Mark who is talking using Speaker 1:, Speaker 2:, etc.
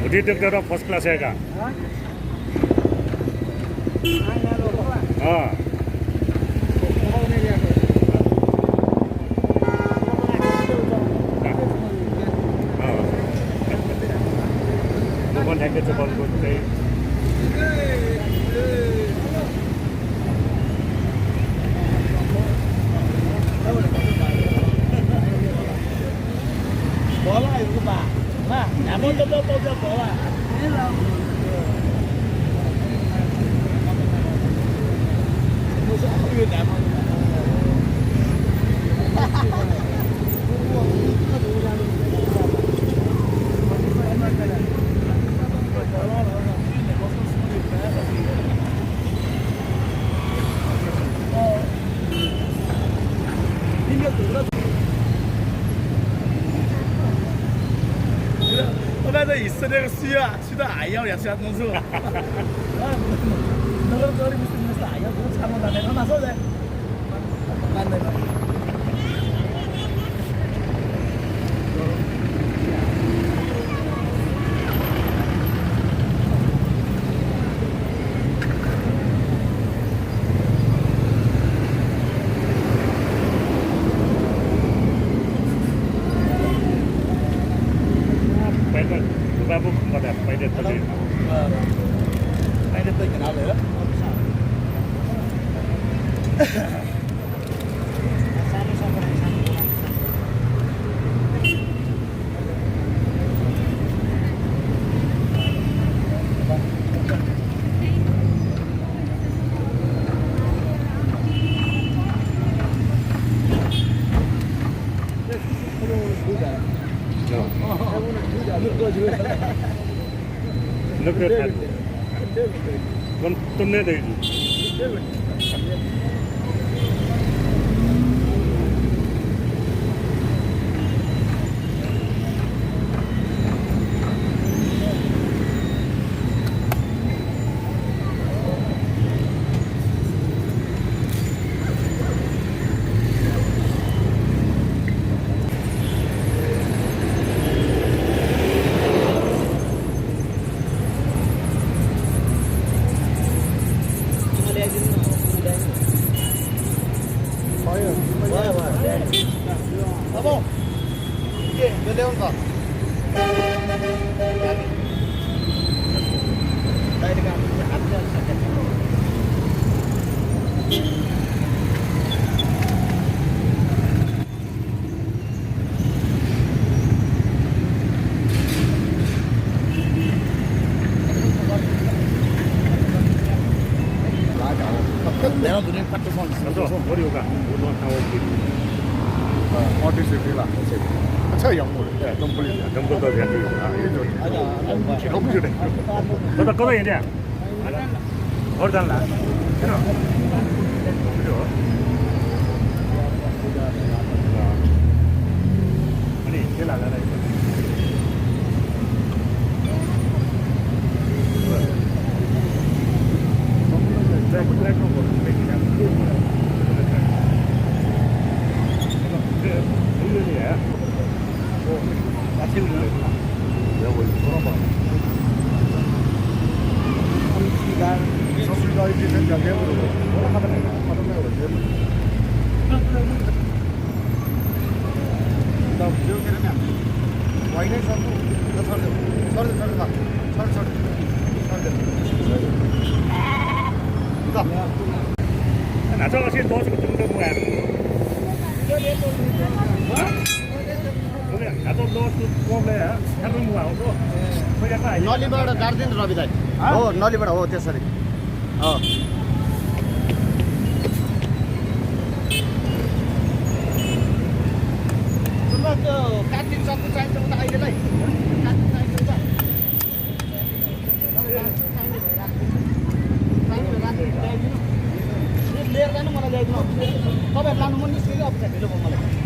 Speaker 1: उठी देख्दा first class आएगा हाँ One hangers about good day.
Speaker 2: Có lại của bà. Mà, nhà môn cho có à. Thế là mua số không nguyên nhà môn.我在这里吃那个水啊，吃的哎呀，吃弄死了。那个这里不是那啥呀，这个长毛蛋的，他拿手的，难的。
Speaker 1: Babu không đẹp, phải đẹp tadi.
Speaker 2: Phải đẹp tadi kenal ya.
Speaker 1: Look at that. तुमने देखी Vamos. ¿Qué? ¿De León va? Đây đi con, ăn cho sạch. 내가 눈에 팍 쏘는 그래서 머리가 오늘 하고
Speaker 3: 어디 있을까? 차 영물. 예, 넘불리.
Speaker 1: 넘버도 되는
Speaker 3: 이쪽.
Speaker 2: 아니야.
Speaker 3: 너무 그래.
Speaker 1: 너도 꺼내 이제 어디 달라 그래 아니 제일 안 하나
Speaker 3: 서울가 이렇게 된 양계으로 뭐라 하더라고요. 나 기억이 나면 와인에 서도 서를 가.
Speaker 1: 나중에 지금 너 지금 정도 뭐야? 나도 너 뭐야? 하는 거 하고.
Speaker 2: नलीबाट गाड्दिनु Rabi दाइ हो नलीबाट हो त्यसरी सुन्नु त्यो काटिन सक्नु चाहिन्छ उता अहिलेलाई काटिन चाहिन्छ उता लिएर जानु मलाई ल्याइदिनु तपाईँहरू लानु मन निस्केको अब ढिलो भयो मलाई